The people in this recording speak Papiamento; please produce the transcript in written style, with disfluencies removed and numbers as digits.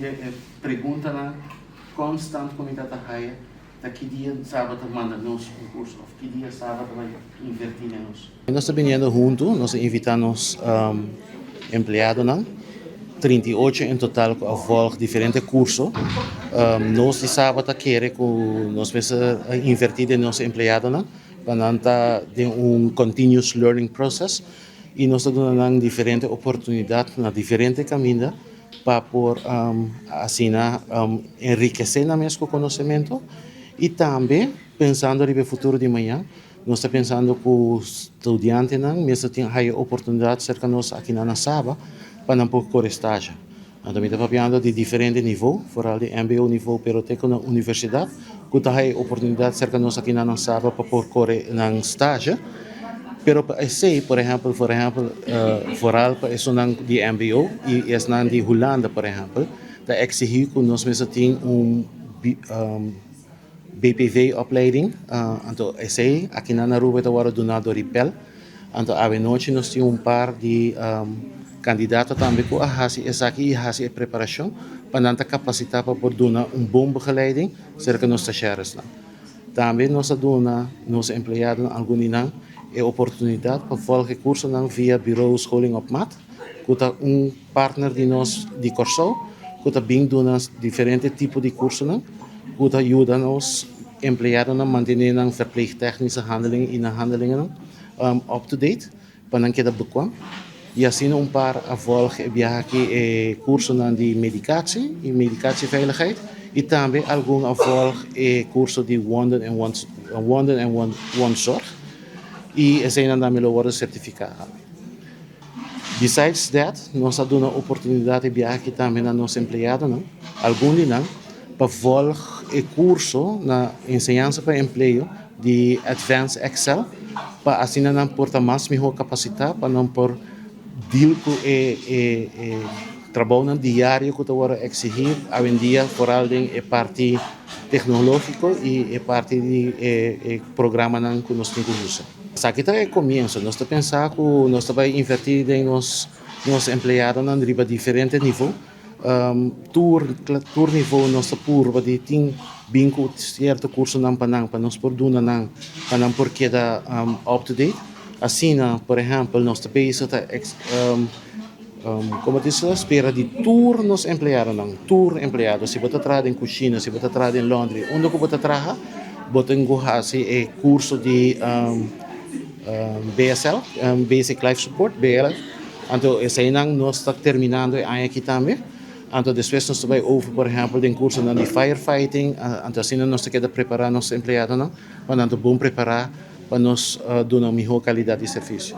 di e preguntanan constant cu mi ta haya ta ki dia SABA ta manda nos un curso of ki dia SABA ta bay inverti den nos. Nos ta biniendo hunto, nos a invita nos empleadonan, 38 en total cu a volg diferente curso. Nos di SABA ta kere cu nos mester inverti den nos empleadonan pa nan ta den un continuous learning process y nos ta duna nan diferente oportunidad na diferente caminda pa por asina enrikece nan mes cu conocemento y tambe pensando riba e futuro di mañan. Nos ta pensando cu studiantenan mester tin haya oportunidad cerca nos aki na Saba pa nan por core stage. Anto mi ta papiando di diferente nivel, vooral di MBO nivel, pero te cu na universidad, cu ta haya oportunidad cerca nos aki na Saba pa por core nan stage. Pero pa esey, por ehempel, vooral pa esunnan di MBO y esnan di Hulanda, por ehempel, ta exigi cu nos mester tin un BPV opleiding, anto esey aki na Aruba ta wordo duna door RIPEL. Anto anochi nos tin un par di candidato tambe cu a hasi esaki y hasi e preparacion pa nan ta capacita pa por duna un bon begeleiding cerca nos stagiaires nan. Tambe nos a duna nos empleado algun di nan e oportunidad pa volg e cursonan via Bureau Scholing op Maat, cu ta un partner di nos di Corsou, cu ta bin duna diferente tipo di cursonan, cu ta yuda nos empleadonan mantene nan verpleegtechnische handeling y nan handelingen up to date pa nan keda bekwaam. Y asina un par a volg e biaha aki e cursonan di medicatie y medicatieveiligheid y tambe algun a volg e curso di wonden en wond, wonden en wondzorg y eseynan tambe lo wordo certifica. Besides that, nos a duna oportunidad di biaha aki tambe na nos empleadonan, algun di nan, pa volg e curso na enseñansa pa empleo di Advanced Excel, pa asina nan por ta mas miho capacita pa nan por deal cu e trabounan diario cu ta wordo exigi awendia, vooral den e parti tecnologico y e parti di e programanan cu nos tin cu usa. Esaki ta e comienso. Nos ta pensa cu nos ta bay inverti den nos empleadonan riba diferente nivel. Tur nivel nos ta purba di tin bin cu cierto cursonan pa nan, pa nos por duna nan, pa nan por keda up to date. Asina, por ehempel, nos ta bezig ta como dice, spera di tur nos empleadonan, tur empleado, si bo ta traha den cushina, si bo ta traha den laundry, unda cu bo ta traha, bo tin cu haci e curso di BSL, Basic Life Support, BLS. Anto eseynan nos ta terminando e aña aki tambe. Anto despues nos ta bay over, por ehempel, den cursonan di firefighting, anto asina nos ta keda prepara nos empleadonan, pa nan ta bon prepara pa nos duna un miho calidad di servicio.